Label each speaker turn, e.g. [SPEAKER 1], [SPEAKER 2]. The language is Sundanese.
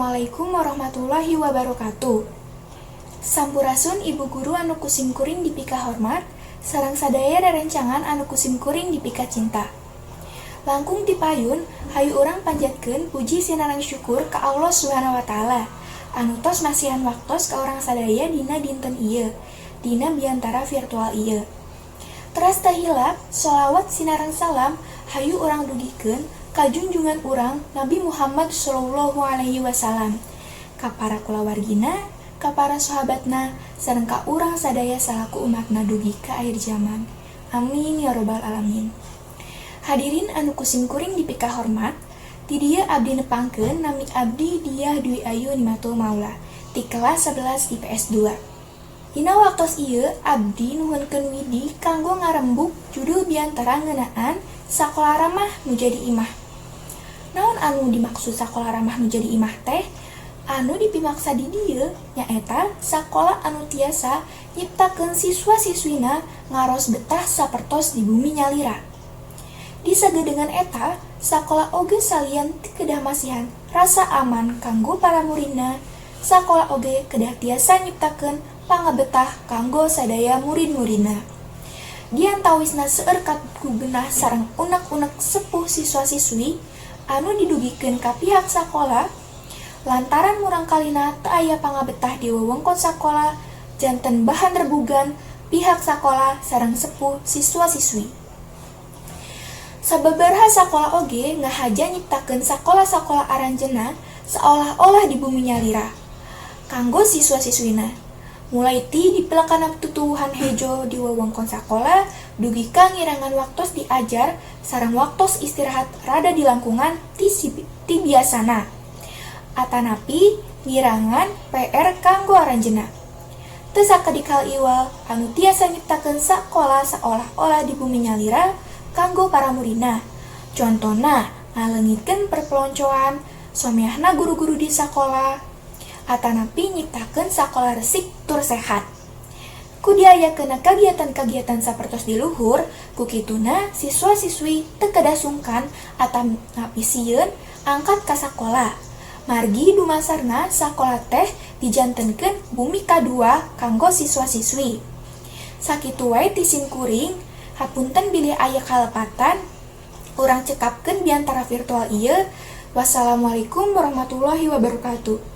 [SPEAKER 1] Assalamualaikum warahmatullahi wabarakatuh. Sampurasun, Ibu Guru anu ku sim kuring dipika hormat, sareng sadaya rerencangan anu ku sim kuring dipika cinta. Langkung tipayun, hayu urang panjatkeun puji sinareng syukur ka Allah Subhanahu wa Ta'ala anu tos masihan waktos ka urang sadaya dina dinten ieu, dina biantara virtual ieu. Teras teu hilap, sholawat sinareng salam hayu urang dugikeun ka junjungan urang Nabi Muhammad Shallallahu Alaihi Wasallam, ka para kulawargina, ka para sahabatna, sareng ka urang sadaya salaku umatna dugi ka akhir zaman. Amin ya robbal alamin. Hadirin anu ku sim kuring dipika hormat, di dieu abdi nepangkeun, nami abdi Diah Dwi Ayu Nimatul Maula ti kelas 11 IPS 2. Dina waktos ieu abdi nuhunkeun widi kanggo ngarembuk judul biantara ngeunaan sakola ramah nu jadi imah. Naon anu dimaksud sakola ramah nu jadi imah teh? Anu dipimaksa di dieu nyaeta sakola anu tiasa nyiptakeun siswa-siswina ngaros betah sapertos di bumi nyalira. Disageudeungan eta, sakola oge salian ti kedah masihan rasa aman kanggo para muridna, sakola oge kedah tiasa nyiptakeun pangabetah kanggo sadaya murid-muridna. Diantawisna seueur kagugenah sareng unek-unek sepuh siswa-siswi anu didugikeun ka pihak sakola lantaran murangkalihna teu aya pangabetah di wewengkon sakola, janten bahan rebugan pihak sakola sareng sepuh siswa-siswi. Sababaraha sakola oge ngahaja nyiptakeun sakola-sakola aranjeunna saolah-olah di bumi nyalira kanggo siswa-siswina, mulai ti dipelekana tutuwuhan hejo di wewengkon sakola dugi ka ngirangan waktos diajar sareng waktos istirahat rada dilangkungan ti biasana, atanapi ngirangan PR kanggo aranjeunna. Teu sakedik hal iwal anu tiasa nyiptakeun sakola saolah-olah di bumi nyalira kanggo para muridna, contona ngaleungitkeun perpeloncoan, someahna guru-guru di sakola, atanapi nyiptakeun sakola resik tur sehat. Ku diayakeunna kagiatan-kagiatan sapertos di luhur, ku kituna siswa-siswi teu kedah sungkan atanapi sieun angkat ka sakola. Margi dumasarna sakola teh dijantenkeun bumi kadua kanggo siswa-siswi. Sakitu wae ti sim kuring, hapunten bilih aya kalepatan. Urang cekapkeun biantara virtual ieu. Wassalamualaikum warahmatullahi wabarakatuh.